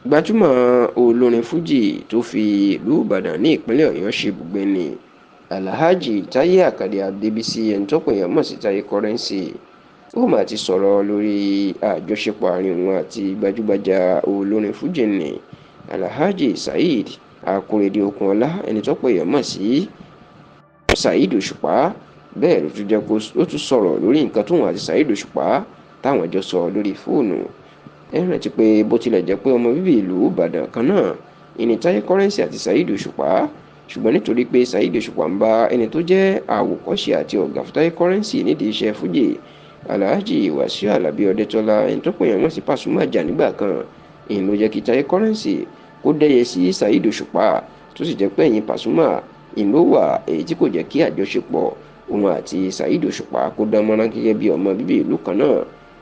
Gbajúmọ̀ olórin Fuji tó fi ìlú Ìbàdàn ní ìpínlẹ̀ Ọ̀yọ́ ṣe ibùgbé ní Alhaji Taye Akande Adébísí, ẹni tọ́pọ̀ èèyàn mọ̀ sí Taye Currency. Ó mà ti sọ̀rọ̀ lórí àjọṣepọ̀ àárín òun àti gbajúgbajà olórin Fuji ní Alhaji Saheed Akorede Okunola, ẹni tọ́pọ̀ èèyàn mọ̀ sí Saheed Òṣùpá. Bẹ́ẹ̀ ló tún jẹ́ kó ó tún sọ̀rọ̀ lórí nǹkan tóun àti Saheed Òṣùpá táwọn jọ sọ lórí fóònù. Ẹ rántí pé bó tilẹ̀ jẹ́ pé ọmọ bíbí ìlú Ìbàdàn kan náà ìní Taye Currency àti Saheed Òṣùpá, ṣùgbọ́n nítorí pé Saheed Òṣùpá ń bá ẹni tó jẹ́ àwòkọ́ṣe àti ọ̀gá fún Taye Currency nídìí iṣẹ́ Fuji, Alhaji Wasiu Alabi Ọdẹ́tọ́lá, ẹni tó pè yàn wọ́n sí Pasuma jà nígbà kan, èyí ló jẹ́ kí Taye Currency kó dẹ́yẹ sí Saheed Òṣùpá, tó sì jẹ́ pé ẹ̀yìn Pasuma ìlú wà, èyí tí kò jẹ́ kí àjọṣepọ̀ òun àti Saheed Òṣùpá kó dán mọ́rán gẹ́gẹ́ bí ọmọ bíbí ìlú kan náà.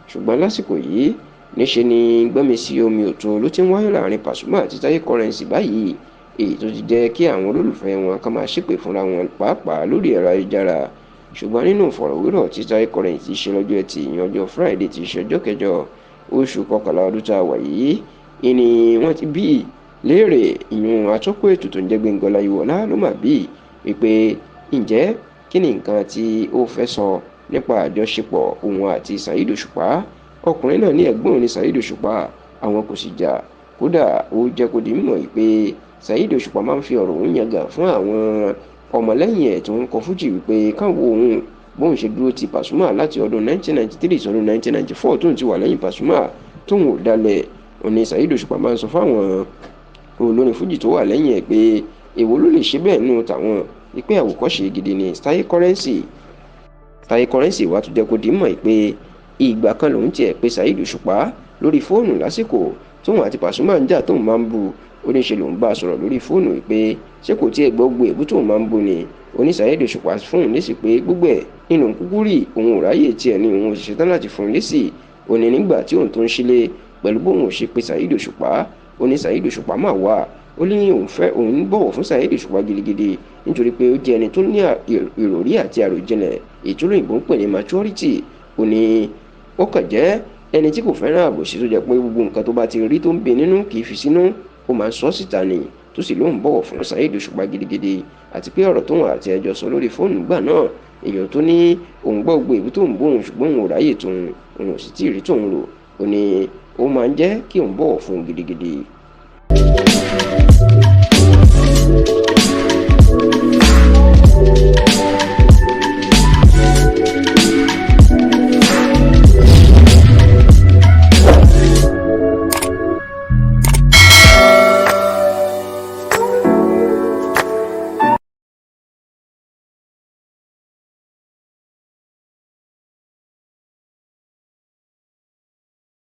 Ṣùgbọ́n lásìkò yìí, níṣe ni gbọ́nmi-sí omi òtó ló ti ń wáyé láàrin Pasuma àti Taye Currency báyìí, èyí tó ti jẹ́ kí àwọn olólùfẹ́ wọn kan máa ṣépè fúnra wọn pàápàá lórí ẹ̀rọ ayélujára. Ṣùgbọ́n nínú ìfọ̀rọ̀wérọ̀ tí Taye Currency ṣe lọ́jọ́ Ẹtì, ìyẹn ọjọ́ Friday tí í ṣe ọjọ́ kẹjọ oṣù kọkànlá ọdún tá a wà yìí, ìní wọ́n ti bí léèrè, ìyún atọ́kùn ètò tó ń jẹ́ Gbẹ́ngà Ọláyíwọlá ló mà bí wípé ǹjẹ́ kí ni nǹkan tí ó fẹ́ sọ nípa àjọṣepọ̀ òun àti Saheed Òṣùpá. Ọkùnrin náà ní ẹ̀gbọ́n òun ní Saheed Òṣùpá, àwọn kò sì jà. Kódà ó jẹ́ kó di mímọ̀ pé Saheed Òṣùpá máa ń fi ọ̀rọ̀ òun yangàn fún àwọn ọmọlẹ́yìn ẹ̀ tó ń kọ Fújì wípé káwọn òun bóun ṣe dúró ti Pasuma láti ọdún 1993 sọdún 1994 tóun ti wà lẹ́yìn Pasuma tóun ò dalẹ̀. Òní Saheed Òṣùpá máa ń sọ fáwọn olórin Fújì tó wà lẹ́yìn ẹ̀ pé èwo ló lè ṣe bẹ́ẹ̀ nù tàwọn, ìpè àwòkọ́ṣe gidi ni Taye Currency. Taye Currency wá tún jẹ́ kó di mọ̀ pé ìgbà kan lòun tiẹ̀ pé Saheed Òṣùpá lórí fóònù lásìkò tóun àti Pasuma ń jà tóun máa ń bu. Ó ní ṣe lòun bá a sọ̀rọ̀ lórí fóònù pé ṣé kò tiẹ̀ gbọ́ gbogbo èébú tóun máa ń bu ni. Ó ní Saheed Òṣùpá fóun lésì pé gbogbo ẹ̀ nínú kúkú rí, òun ò ráyè tiẹ̀ ní òun ò sì ṣetán láti fún un lésì. Ó ní nígbà tí òun tó ń ṣílé pẹ̀lú bóun ò ṣe pé Saheed Òṣùpá, ó ní Saheed Òṣùpá máa wà. Ó ní òun fẹ́ òun bọ̀wọ̀ fún Saheed Òṣùpá gidigidi nítorí pé ó jẹ́ ẹni tó ní ìròrí àti àròjinlẹ̀, èyí tó lóyìnbó ń pè ní maturity. Ó ní ó kàn jẹ́ ẹni tí kò fẹ́ràn àbòsí, tó jẹ́ pé gbogbo nǹkan tó bá ti rí tó ń bí nínú kì í fi sínú, ó máa ń sọ síta ni, tó sì lóun bọ̀wọ̀ fún Saheed Òṣùpá gidigidi, àti pé ọ̀rọ̀ tóun àti ẹjọ́ sọ lórí fóònù gbà náà, èèyàn tó ní òun gbọ́ gbogbo èébú tóun bóun, ṣùgbọ́n òun ò ráyè tóun, òun ò sì tí ì rí tóun rò. Ó ní ó máa ń jẹ́ kí òun bọ̀wọ̀ fún un gidigidi.